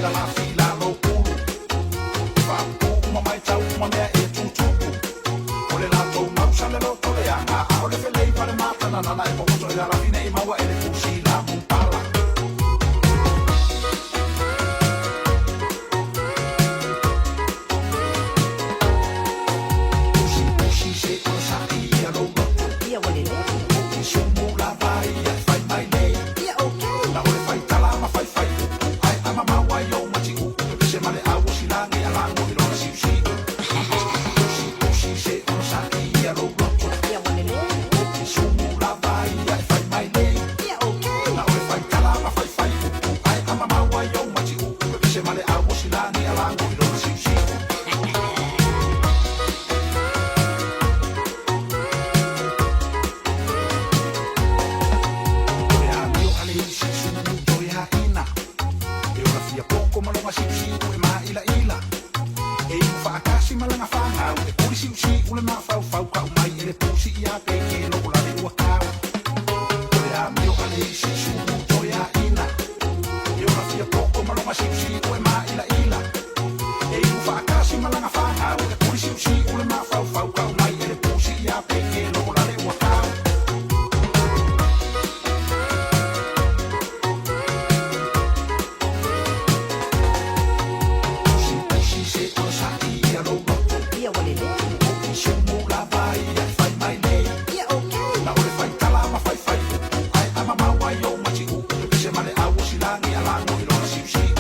lalafi i lalo o pulu. E faapupu uma mai tau uma mea e tutupu. O le latou mausa le loto leaga, a o le felei ma le matananana e popoto i lalafi nei maua e le pusi lamupala. Pusi pusi se onosai ia lou loto. Ia ua lelei. O i sumu lava ia e fai mai nei. Ia okay. Na o le faitala ma faifai upu ae a mamao ai ou matiuu pepese ma le auosilagi a lago i lona siusiu. Pusi pusi se onosai ia lou loto. Ia ua lelei. O i sumu lava ia e fai mai nei. Ia okay. Na o le faitala ma faifai upu ae a mamao ai ou matiuu pepese ma le auosilagi a lago i lona siusiu. O le amio a le isi sulu toe haina. E ola fia poko ma loga siusiu e māilaila. E inu faatasi ma laga fagau e puli siusiu le mafaufau kau mai e le pusi ia peke lo o lale ua tau. O le amio a le isi sulu toe haina. E ola fia poko ma loga siusiu e māilaila. E inu faatasi ma laga fagau e puli siusiu le mafaufau kau mai e le pusi ia peke lo o lale ua tau. Pusi pusi se onosai ia lou loto. Ia ua lelei. O i sumu lava ia e fai mai nei. Ia okay. Na o le faitala ma faifai upu ae a mamao ai ou matiuu pepese ma le auosilagi a lago i lona siusiu.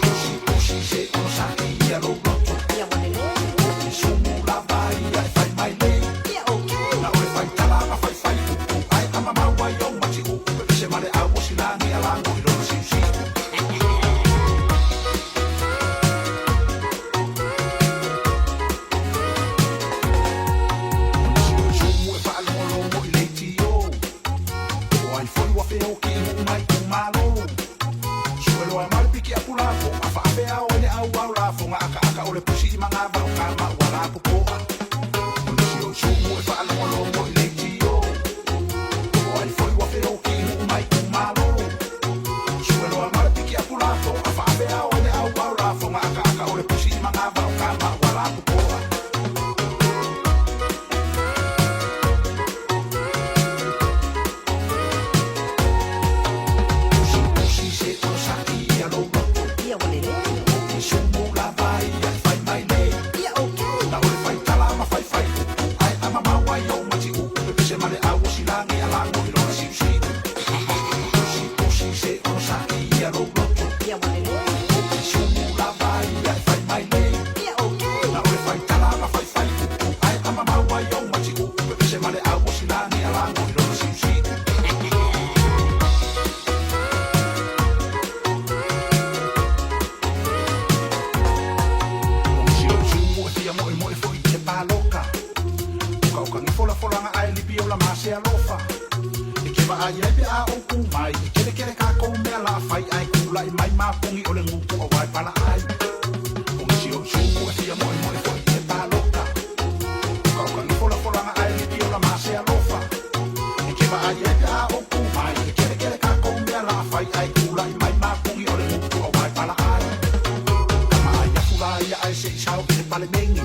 Pusi pusi se onosai ia lou loto. Ia ua lelei. O i sumu lava ia e fai mai nei. Ia okay. Na o le faitala ma faifai upu ae a mamao ai ou matiuu pepese ma le auosilagi a lago i lona siusiu. O nisi o sumu e faalogologo i leitio. Po o ai foi ua feoki i nuu mai itumalo. Sueloa ma le piki apulafo a faafeao ai le auao lafoga akaaka o le pusi i magava o kama ua lapopoa. O nisi o sumu e faalogologo i leitio. Po o ai foi ua feoki i nuu mai itumalo. Sueloa ma le piki apulafo a faafeao ai le auao lafoga akaaka o le pusi i magava o kama ua lapopoa. Pusi pusi se onosai ia lou loto. Ia ua lelei. O i sumu lava ia e fai mai nei. Ia okay. Na o le faitala ma faifai upu ae a mamao ai ou matiuu pepese ma le auosilagi a lago i lona siusiu. Pusi pusi se onosai ia lou loto. Ia ua lelei. O i sumu lava ia e fai mai nei. Ia okay. Na o le faitala ma faifai upu ae a mamao ai ou matiuu pepese ma le auosilagi a lago i lona siusiu. O nisi o sumu e fia moemoe foi i le paloka. Okaokagi folafolaga ae lipi o la ma se alofa. E ke vaai ai pe a ou ku mai. E kelekele kākou mea laafai ae kulaʻi mai mapugi o le gupu auā e pala ai. O nisi o sumu e fia moemoe foi i le paloka. Okaokagi folafolaga ae lipi o la ma se alofa. E ke vaai ai pe a ou ku mai. E kelekele kākou mea laafai ae kulaʻi mai mapugi o le gupu auā e pala ai. Kama ai afu la ia ae seʻi sao i le palemegi.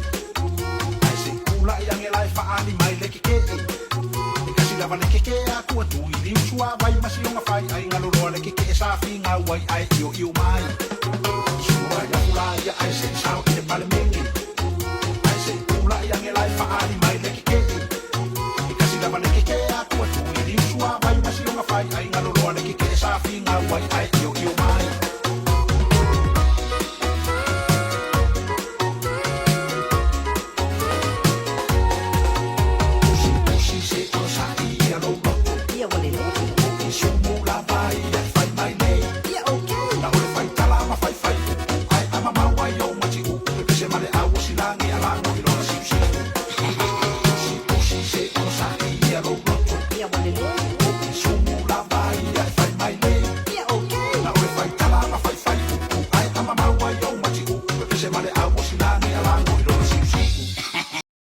Ae seʻi kulaʻi age lae faali mai le kekeʻe. E kasi lava le keke atu atu i liu suavai ma sioga fai ai galoloa le kekeʻe sa figau ai ae ioio mai. Sua ai afu la ia ae seʻi sao i le palemegi. Ae seʻi kulaʻi age lae faali mai le kekeʻe. E kasi lava le keke atu atu i liu suavai ma sioga fai ai galoloa le kekeʻe sa figau ai ae ioio mai. Pusi pusi se onosai ia lou loto. Ia ua lelei. O i sumu lava ia e fai mai nei. Ia okay. Na o le faitala ma faifai upu ae a mamao ai ou matiuu pepese ma le auosilagi a lago i lona siusiu. Pusi pusi se onosai ia lou loto. Ia ua lelei. O i sumu